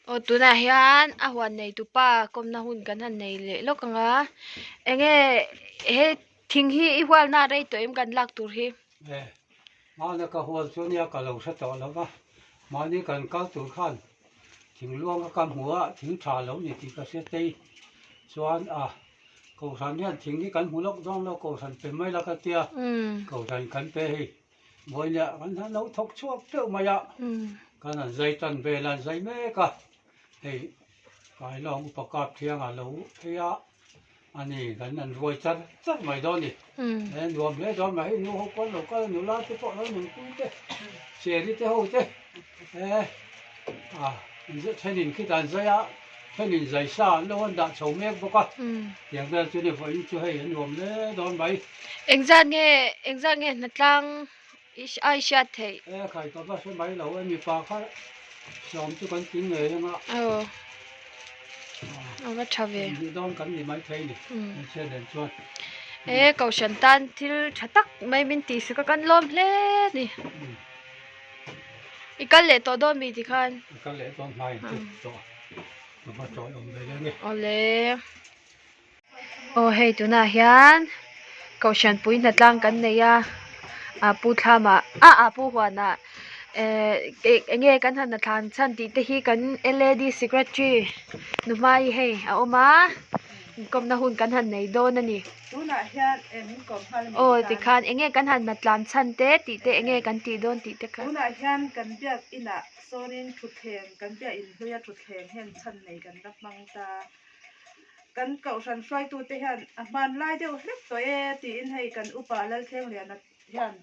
Aw tunah hian a huan nei tupa kawmna hun kan han nei leh lawk ang a enge he thing hi i hualna a rei tawh em kan lak tur hi. E mahna ka hual chu nia ka lo hre tawh lo va mahni kan kal tur khan thing luang ka hmu a thing tha lo ni tih ka hre tei chuan a kohhran hian thing hi kan hmu lawk dawn lo kohhran pe mai la ka tia kohhran kan pe hei. Vawinia kan han lo thawk chhuak teuh mai a, kan han zai tan vel a, an zai mek a, hei Kailawng upa kap thiang a lo phei a, a ni kan han ruai char char mai dawn a ni. He nuam hle dawn mai, hei nu ho pawh an lo kal a, nula te pawh lo nunpui te, cheri te ho te, he a thenin khitah an zai a, thenin zai sa an lo han dah chho mek bawk a, tiang vel chu ni vawiin chu hei a nuam hle dawn mai. Engzat nge engzat nge hnatlang i a i hriat theih? E khai ka va hre mai lo e mipa kha sawm chu kan tling ngei ang a. Aw a va tha ve. Hnih dawn kan ni mai thei ni hmeichhia nen chuan. E kohhran tan thil tha tak mai min tih sak a kan lawm hle a ni. I kal leh tawh dawn mi tikhan? I kal leh dawn hmai ang chu tawh ka va tawi awm ve leng e. Awle. Aw hei tunah hian kohhran pui hnatlang kan nei a ah pu thlamah ah ah pu huanah ehh eng nge kan han hnathlan chhan tih te hi kan L A D secretary nu hmai hei a awm a inkawmna hun kan han nei dawn a ni aw tikhan eng nge kan han hnatlan chhan te tih te eng nge kan tih dawn tih te kha. Kan kohhran hruaitute hian a hmanlai deuh hlek tawh e tiin hei kan upa Lalthlengliana hian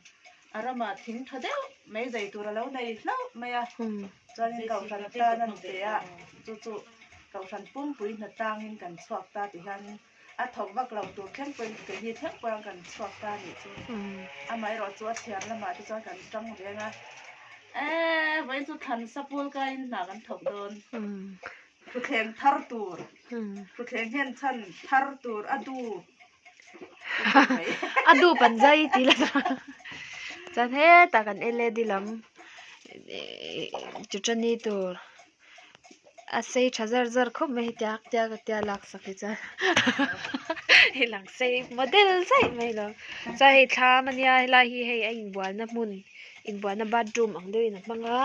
a ramah thing tha deuh mai zai tur a lo nei hlauh mai a, chuanin kohhran tan a ni pe a, chu chu kohhran pumpui hna tlangin kan chhuak ta ti hianin a thawk vak lo tur thleng pawhin keini thleng pawh hian kan chhuak ta a nih chu. Amaherawh chu a chhiar lamah te chuan kan tang reng a, eee vawiin chu thlan sapul kaiin hna kan thawk dawn. Thuthleng thar tur, thuthleng hian chhan thar tur a du A du pan zai tih la chuan hetah kan led lam chutani tur a sei tha zar zar khawp mai hetiang tia ka tia lak sak hi chuan hei lang sei model zaih mai lo chuan hei thlam ania helai hi hei a inbualna hmun inbualna bathroom ang deuhin a hmang a.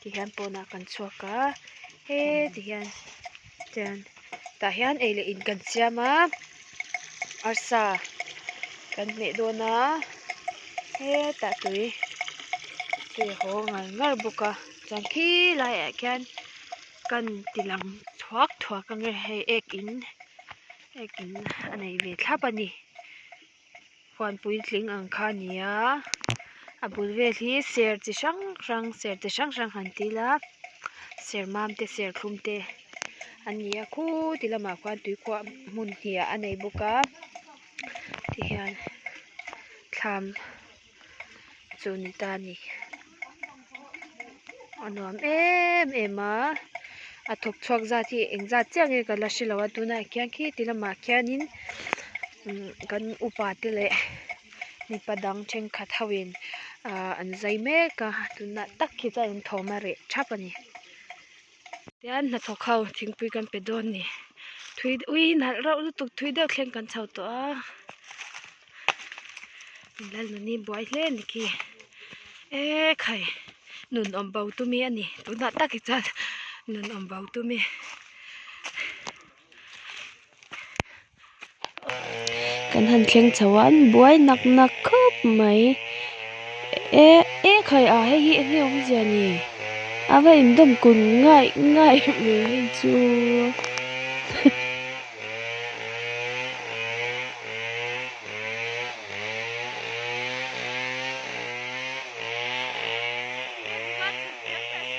Tihian pawnah kan chhuak a heti hian chuan tah hian ei leh in kan siam a arsa kan hmeh dawn a hetah tui tui a haw ngar ngar bawk a chuan khi laiah khian kan ti lang thuak thuak ang e hei ek in ek in a nei ve thlap a ni. Huan puitling ang kha a ni a a bul vel hi ser chi hrang hrang ser chi hrang hrang han ti ila ser mam te ser thlum te an ni a khuti lamah khuan tuikhuah hmun hnih a nei bawk a tihian thlam chu ni ta a ni a nuam em em a a thawk chhuak zat hi eng zat chiah nge ka la hre lo a tunah khian khiti lamah khianin kan upa te leh mipa dang thenkhat ho in ahh an zai mek a tunah tak hi chuan an thawm a reh thap a ni tian hnathawk ho thingpui kan pe dawn a ni thui ui nalh reuh lutuk thui deuh thleng kan chho tawh a. Lalnuni buai hle a ni khi e khai nun awm bo tum hi a ni tunah tak hi chuan nun awm bo tum hi. Kan han thleng chho a an buai nak nak khawp mai e e khai ah hei hi eng nge awmzia ni a va indawm kun ngaih ngaih mai hei chu.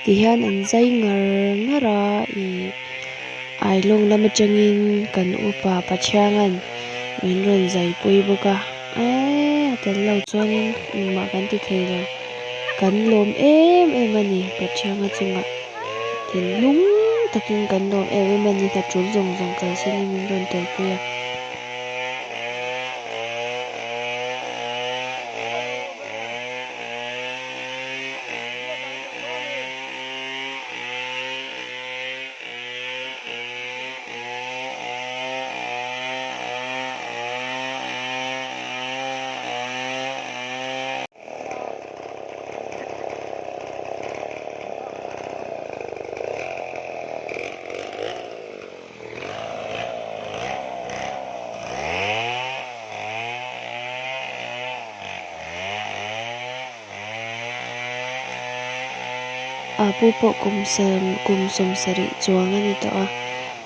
Tihian an zai ngar ngar a ih ailawng lam atangin kan upa Pathianga'n min rawn zai pui bawk a eee a tel lo chuanin engmah kan ti thei lo kan lawm em em a ni Pathianga chungah. Thinlung takin kan lawm em em a ni hna tul zawng zawng kalsanin min rawn telpui a. Apu pawh kum sawm kum sawmsarih chuang a ni tawh a,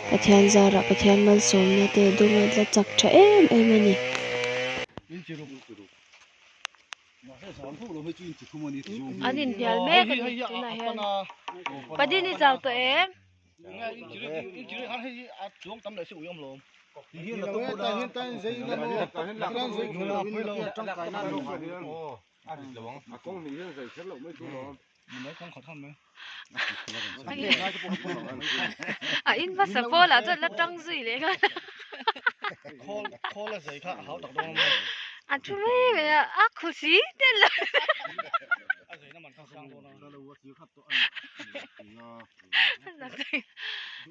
Pathian zarah Pathian malsawmna te dawng a la chak tha em em a ni. An inhnial mek a ni tunah hian Padini chau tawh em? A in hmasa pawl ah chuan la tang zui leh nghal a thu mai mai a a khusi tel lo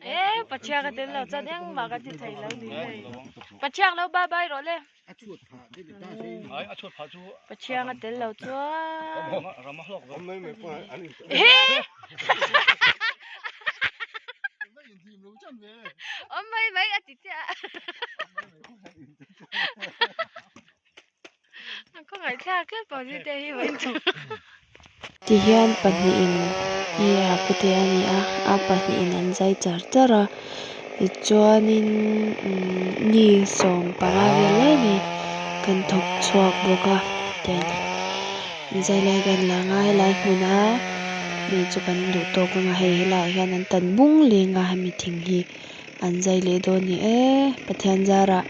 e Pathian ka tel lo chuan engmah ka ti thei lo ni hei Pathian lo bye bye rawh le Pathian a tel lo chuan he awm mai mai a ti chiah a khawngaihthlak tlat pawh ni te hi Tihian pahnihin hei a pute a ni a a pahnihin an zai char char a tichuanin umm ni 15 vel lai mai kan thawk chhuak bawk a tian zai lai kan la ngai lai hmuna mi chu kan duh tawk anga hei helaiah hian an tan bung leng a hemi thing hi. An zai leh dawn ni e, Pathian zarah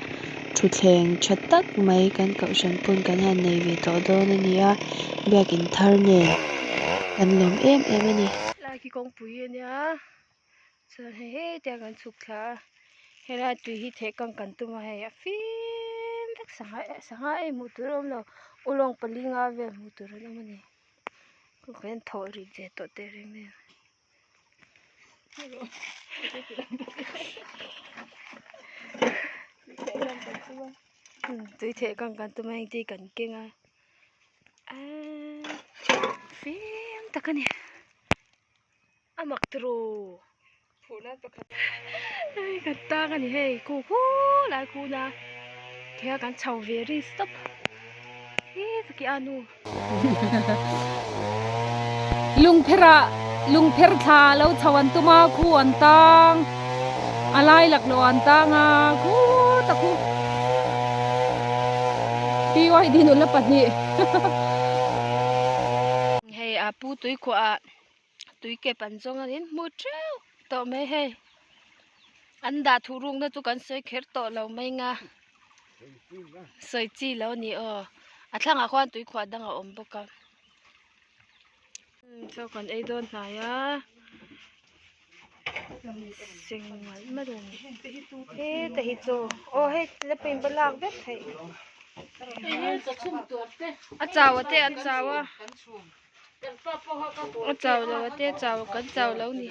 thutthleng tha tak mai kan kohhran pawn kan han nei ve tawh dawn a ni a, biakin thar nen kan lawm em em a ni. Lai khi kawngpui a nia chuan hei hetiang kan chhuk thla a helai tui hi theh kang kan tum a hei a fim vek sangha sangha ei hmuh tur a awm lo ulawng pali nga vel hmuh tur an awm a ni kan thawh rit ve tawh tehreng nen. Tui theh kang kan tum a heng te hi kan keng a aaa fim tak a ni a mak turu hei kan tang a ni hei khu khu lai khu na thei a kan chho ve ri stop hi chuki a nu. Lungpherah lungpher thla lo chho an tum a khu an tang a lai laklawh an tang a khut a khu PYD nula pahnih. Hei a pu tuikhuah ah tui kep an zawng a in hmu teuh tawh mai hei an dah thuh rukna chu kan sawi kher tawh lo mai nga sawi chi lo a ni aw a thlangah khuan tui khuah dang a awm bawk a chaw kan ei dawn hnai a seng malh malh a ni heta hi chaw aw hei la pawhin va lak vek theih a chau a te an chau a. A chau lo a te chau kan chau lo ni.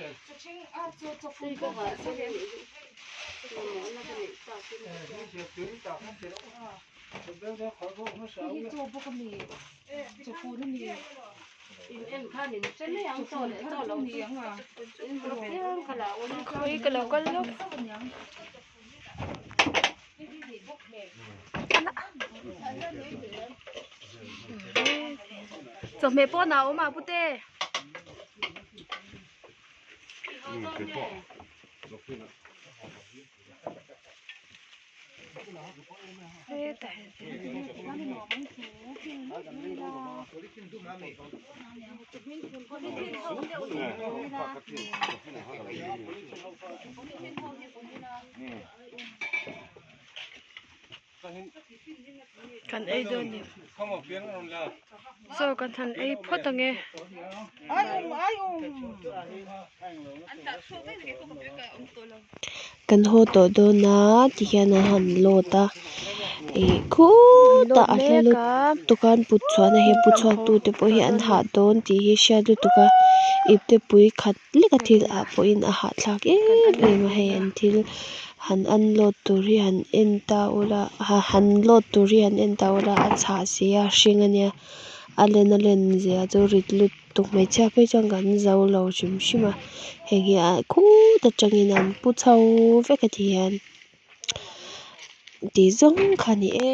Khawi ka lo kal lawk. Chawhmeh pawh a awm a pute. Hetah Kan ei dawn ni. Chaw kan han ei phawt ang e. Kan haw tawh dawn a tihian an han load a ih khutah a hla lutuk a an put chhuahna hi a pu chhuak tu te pawh hi an hah dawn tih hi hriat lutuk a ipte pui khat lek a thil ah pawhin a hahthlak em em a hei an thil han unload tur hi han en ta ula han load tur hi han en ta ula a chhah si a hring ania a len a len zia chu rit lutuk hmeichhia phei chuan kan zo lo hrim hrim a heng hi ah khut atangin an pu chho vek a ti hian tih zawng kha a ni e.